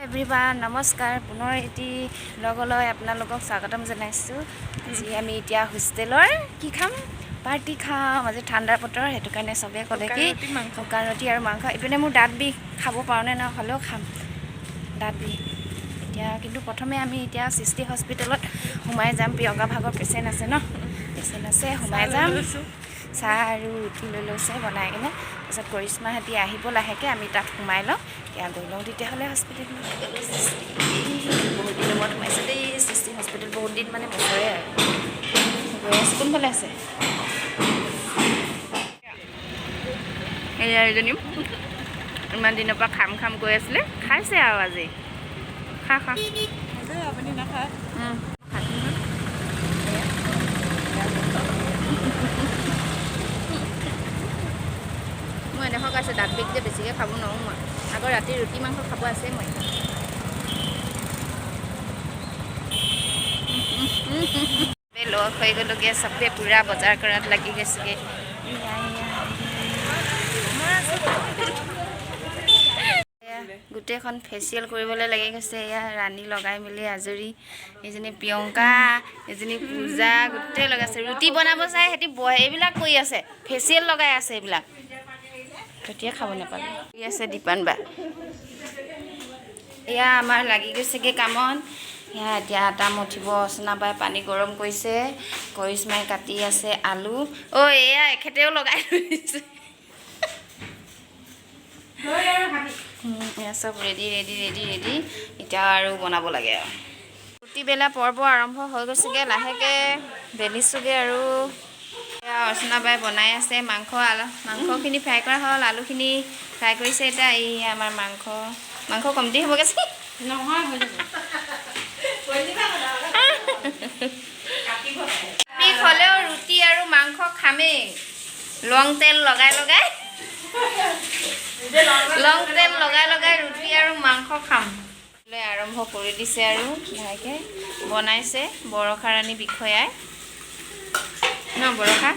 Everyone, নমস্কাৰ। পুনৰ এটি ভ্লগলৈ আপোনালোকক স্বাগতম জনাইছোঁ। আজি আমি এতিয়া হোষ্টেলৰ কি খাম? পাৰ্টি খাম। আজি ঠাণ্ডাৰ বতৰ, সেইটো কাৰণে চবেই ক'লে কি ৰুটি, মাংস। শুকান ৰুটি আৰু মাংস। ইপিনে মোৰ দাঁত বিষ, খাব পাৰোঁ নে নাই, হ'লেও খাম। দাঁত বিষ এতিয়া। কিন্তু প্ৰথমে আমি এতিয়া সৃষ্টি হস্পিটেলত সোমাই যাম। প্ৰিয়ংকা ভাগৰ পেচেণ্ট আছে ন, পেচেণ্ট আছে, সোমাই যাম। চাহ আৰু ৰুটি লৈ লৈছে বনাই কিনে। তাৰপিছত কৰিশ্মাহঁতি আহিব লাহেকৈ, আমি তাত সোমাই লওঁ। এতিয়া গৈ লওঁ তেতিয়াহ'লে হস্পিটেলত। বহুত দিনৰ মূৰত সোমাইছোঁ দেই সৃষ্টি হস্পিটেল। বহুত দিন মানে বছৰে আৰু। গৈ আছোঁ। কোনফালে আছে? এয়া এজনী ইমান দিনৰ পৰা খাম খাম কৈ আছিলে, খাইছে আৰু আজি। খা খা। আপুনি নাখায়? খাইছোঁ নহয়। মই এনেকুৱা আছে, দাঁত বিষ যে, বেছিকৈ খাব নোৱাৰোঁ মই। আকৌ ৰাতি ৰুটি মাংস খাব আছে মই। চবে লগ হৈ গ'লোগৈ, চবে পূৰা বজাৰ কৰাত লাগি গৈছেগৈ। এয়া, এয়া, এয়া, গোটেইখন ফেচিয়েল কৰিবলৈ লাগি গৈছে। এয়া ৰাণী লগাই মেলি আজৰি। এইজনী প্ৰিয়ংকা, এজনী পূজা, গোটেই লগাইছে। ৰুটি বনাব চাই সিহঁতি এইবিলাক কৰি আছে, ফেচিয়েল লগাই আছে এইবিলাক। তেতিয়া খাব নাপালোঁ। কি আছে দীপান বা? এয়া আমাৰ লাগি গৈছেগৈ কামত। এয়া এতিয়া আটা মঠিব অৰ্চনা বাই পানী গৰম কৰিছে, কৰিশ্মাই কাটি আছে আলু। অ' এয়া এখেতেও লগাই ধৰিছে। এয়া চব ৰেডি ৰেডি ৰেডি ৰেডি। এতিয়া আৰু বনাব লাগে। আৰু ৰুটি বেলা পৰ্ব আৰম্ভ হৈ গৈছেগৈ, লাহেকৈ বেলিছোগৈ। আৰু এয়া অৰ্চনা বাই বনাই আছে মাংস। আলু মাংসখিনি ফ্ৰাই কৰা হ'ল, আলুখিনি ফ্ৰাই কৰিছে এতিয়া। এই আমাৰ মাংস মাংস কমটি হ'বগৈ চাগে। নহয়, হৈ যাব। বিষ হ'লেও ৰুটি আৰু মাংস খামেই। লং তেল লগাই লগাই, লং তেল লগাই লগাই ৰুটি আৰু মাংস খাম। লৈ আৰম্ভ কৰি দিছে আৰু লাহেকৈ বনাইছে বৰষা ৰাণী বিষয়াই ন বৰষা।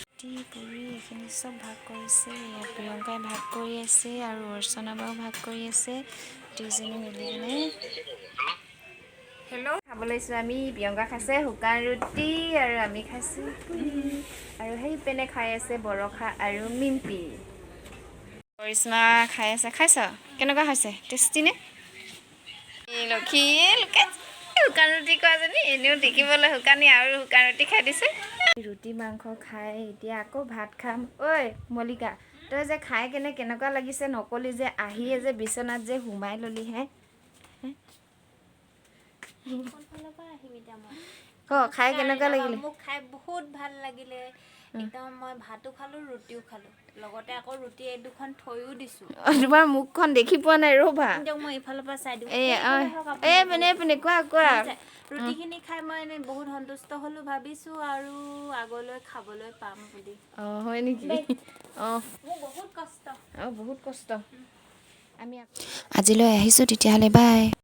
ৰুটি পুৰি এইখিনি চব ভাগ কৰিছে। এয়া প্ৰিয়ংকাই ভাগ কৰি আছে আৰু অৰ্চনা বাও ভাগ কৰি আছে, দুইজনী মিলি কিনে। হেল্ল'। খাব লৈছোঁ আমি। প্ৰিয়ংকা খাইছে শুকান ৰুটি আৰু আমি খাইছোঁ পুৰি। আৰু সেই পিনে খাই আছে বৰষা আৰু মিম্পি। কৰিশ্মা খাই আছে। খাইছ? কেনেকুৱা হৈছে? টেষ্টি নে? এই লক্ষী লুকাই শুকান ৰুটি খোৱাজনী এনেও দেখিবলৈ শুকানী, আৰু শুকান ৰুটি খাই দিছে। ৰুটি মাংস খাই এতিয়া আকৌ ভাত খাম। ঐ মল্লিকা, তই যে খাই কেনে কেনেকুৱা লাগিছে নকলি যে, আহিয়ে যে বিচনাত যে সোমাই ললি হে? কোনফালৰ পৰা আহিম এতিয়া মই? ক, খাই কেনেকুৱা লাগিলে? মোক খাই বহুত ভাল লাগিলে একদম। মই ভাতো খালোঁ, ৰুটিও খালোঁ, লগতে আকৌ ৰুটি এই দুখন থৈও দিছোঁ। অ, তোমাৰ মুখখন দেখি পোৱা নাই, ৰ'বা। দিয়ক, মই এইফালৰ পৰা চাই দিওঁ। এই এইফালে হওক, আপুনি। এই পিনে পিনে, কোৱা কোৱা। ৰুটিখিনি খাই মই এনেই বহুত সন্তুষ্ট হ'লো ভাবিছোঁ আৰু আগলৈ খাবলৈ পাম বুলি। অঁ, হয় নেকি? অঁ। মোৰ বহুত কষ্ট। অঁ, বহুত কষ্ট। আমি আজিলৈ আহিছোঁ তেতিয়াহ'লে, বাই।